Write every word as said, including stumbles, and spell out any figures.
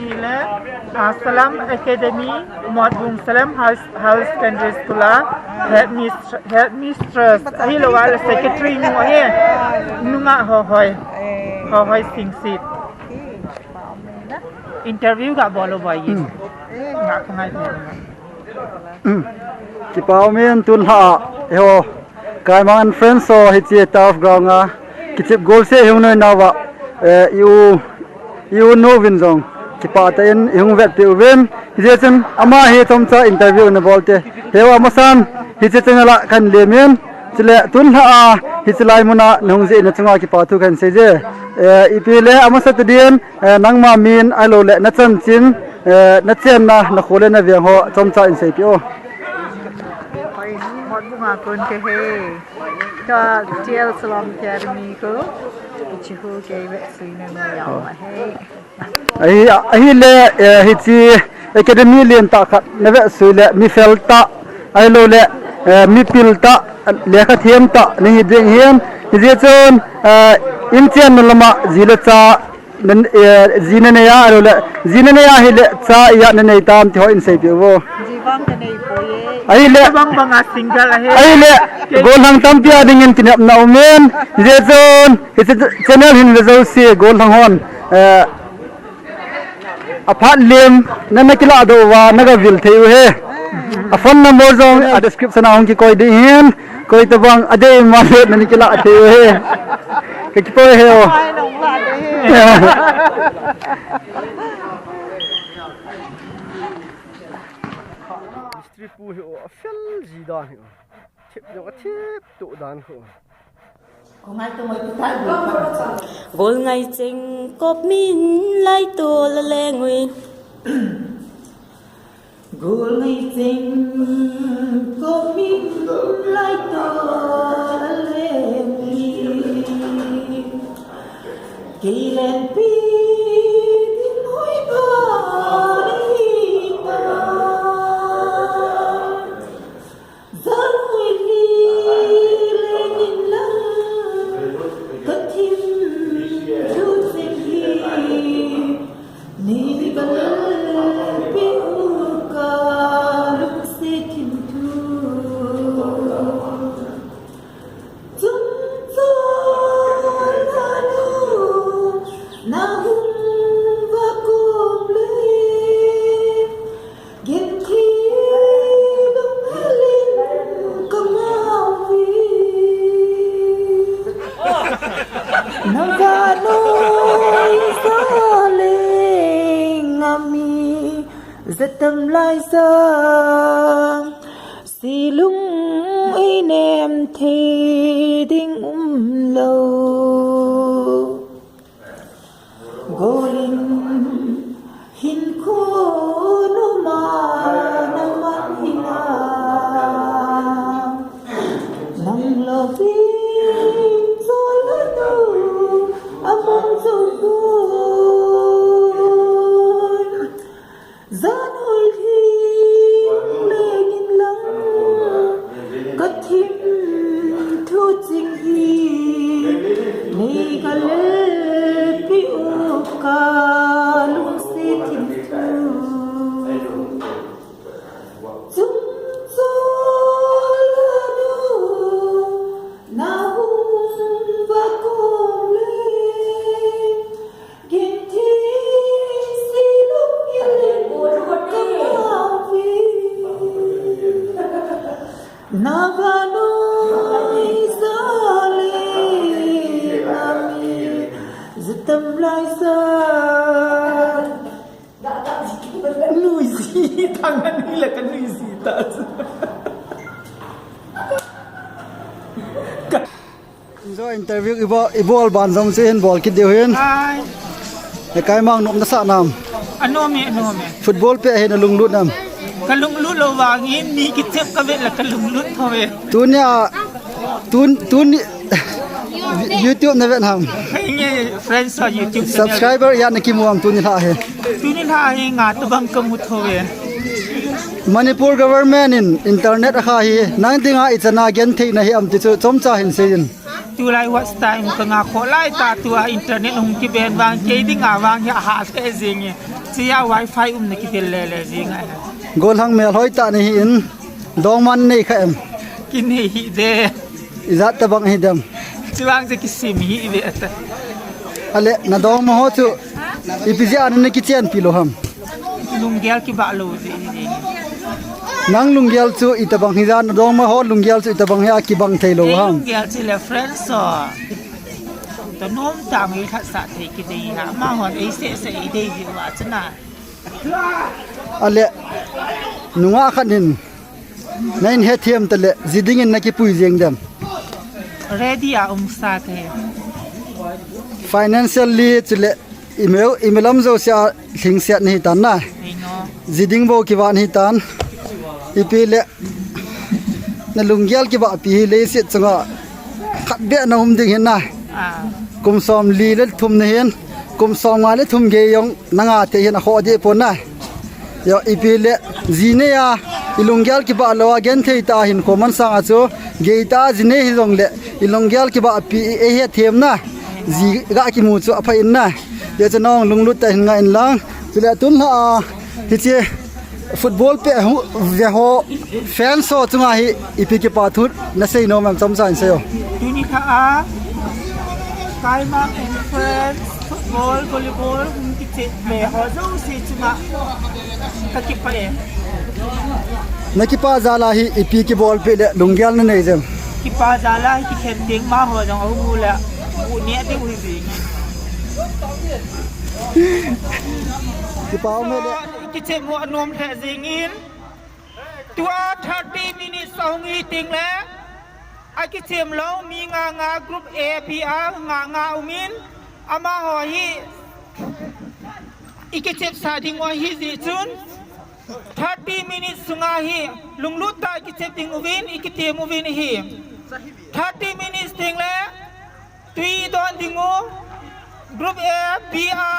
Hile, ah, Salam Academy, Motbung Salam High, High Secondary School a headmistress, headmistress, ahilou le secretary nu ahi, nunga Hohoi, Hohoi Singsit. Interview ga bol lou boi. Hmm. Nga ko ngai. Hmm. Kipa umin tun lha a, eiho, Kaimang and Friends ho hiche turf ground a kichep goal se hung noi nauva, eh, i u, i u nu vin jong kipah tah in i hung vetpeh uvin. Hijeh chun ama hi chomcha interview na bol te. Eiho, amasan hiche channel a kan lemin. Chule tun lha a hiche lai mun a na hung jeh in na chunga kipa thu kan sei je. Eh, ipi le amasa tah din, eh, nangma min ahilou le na chanchin, eh, na chenna, na kho le na veng ho chomcha in seipeh o. Hoi, Motbung a kon kahi. Ka T L Salam Academy ko. Ichi hu ke ve sui na no ya wa hei. Ahi, ahile, eh, hiche academy lentah khat na vetsui le mi fel tah, ahilou le, eh, mi pil tah, lekha them tah na hi ding hin. Hijeh chun, eh, in chenna lama ji le cha, nan, eh, ji na nei a, ahilou le, ji na nei a hile cha ijat na nei tam ti ho in seipeh uvo. Ji vang ka nei poi e. Ahile, bang bang a single ahi. Ahile, gollhang tampi a dingin kinepna umin. Hijeh chun, hiche channel hin ve jouse, gollhang hon, eh, aphat lim, na, na kilah doh uva, na ga vil thei u ahi. A phone number jong a description a hung kikoi ding hin, koi tabang adei ma le na ni kilah thei u ahi. Ka kipah e o. Mistri pu hi o, a fel ji dan hi o. Thip jong a thip tuh dan khu. Gol ngai cheng kop min lai to la leng ui. Gol ngai cheng kop min lai to la leng ui. Kei len pi ding hoi pha ni ta. Zanui hi lengin lang, ka thim thu ching hi, nei ka lalpi u ka lungset thim thu. Chungchang lanu, na hung va kom le, genthei lunghel in ka mao vi. Na vannoi sa leng a mi, ja tam lai sa. Silung ei nem thei ding um lou. Golin hin khonuma na man hi na. Nang louvin chol hanu a mong chol gon. Zanhoi lhing lengin lang, ka thim thu ching hi, nei ka lelpi u ka lungset thim thu. Chungchang lanu, na hung va kom le, Nuisi, tangan ni la ka nuisi ta. Enjoy interview i bol, i bol ban jong chu hin bol kit diu hin. Hai. He Kaimang nom na sa nam. Anom e, anom e. Football pe hin a lunglut nam. Ka lunglut lou vangin mi kichep ka vet la ka lunglut tho e. Tunia, tun, tuni, YouTube na vet nam. Nge friends sa YouTube channel. Subscriber ijat na kimu am tuni lha hi. Tuni lha hi nga tobang ka mu tho e. Manipur government in internet a kha hi, nang dinga ichan a genthei na hi am ti chu chomcha hin seiyin. Tulai watch time ka nga kho lai ta, tua internet hung kiben vang, kei dinga vang hi aha le jing e. Chia wifi umna kidel le le jing a. Golhang mel hoi ta ni hi in, dongma nei kha em? Kinei hi de. Ijat tabang hi dem? Chuang je kisim hi ve ta. Ale, na dongma ho chu ipi jeh a na kichenpi lou ham? Lunggel kibah lou jeh hi. Nang lunggel chu itabang hi jeh a, na dongma ho lunggel chu itabang hi a kibang thei lou ham? Ei lunggel chu le friends ho. Tanom tang ei lhatsah thei kidei hi a, amahon ei seh seh ei dei jeh uva chu na. Ale, nungah khat in, na in hethem ta le, ji dingin na kipui jeng dem? Ready a um sa thei. Financially chule, i meu, i milam jouse a lhingset na hi tan na. Ei no. Ji ding bou kivah na hi tan. Ipi le, na lunggel kibahpi hi leiset chunga khat beh na um ding hin na. Ah. Kum som li le thum na hin, kum som nga le thum gei jong na nga thei hin a khoh deh pon na. Yo, ipi le, ji nei a, i lunggel kibah lou a, genthei tah a hin kho man sang a chu, gei tah a ji nei hi jong le, i lunggel kibahpi ei hethem na, ji ga kimu chu apha in na. Yo, chu nang lunglut tah in nga in lang. Chule tun lha a, hiche football pe hu, ve ho, fans ho chunga hi ipi kipa thu na sei nom em, chomcha in sei o. Tuni lha a, Kaimang and friends, football, volleyball, hung kichep le ho jouse chunga ka kipah e. Na kipah jal a hi ipi kibolpeh le lunggel na nei jem? Kipah jal a hi kikhen ding, amaho jong ahung u le, u neh ding u hi jing. Kipah um le. Kichem ho anom lheh jing in. Tua thirty minutes ahung hi teng le, akichem lou mi nga nga, group A, B a nga nga um in, amaho hi i kichepsa ding u ahi jeh chun, thirty minutes sunga hi lunglut tah a kichep ding uvin, i kitem uvin ahi. Thirty minutes teng le, tui don ding u, group A, B a,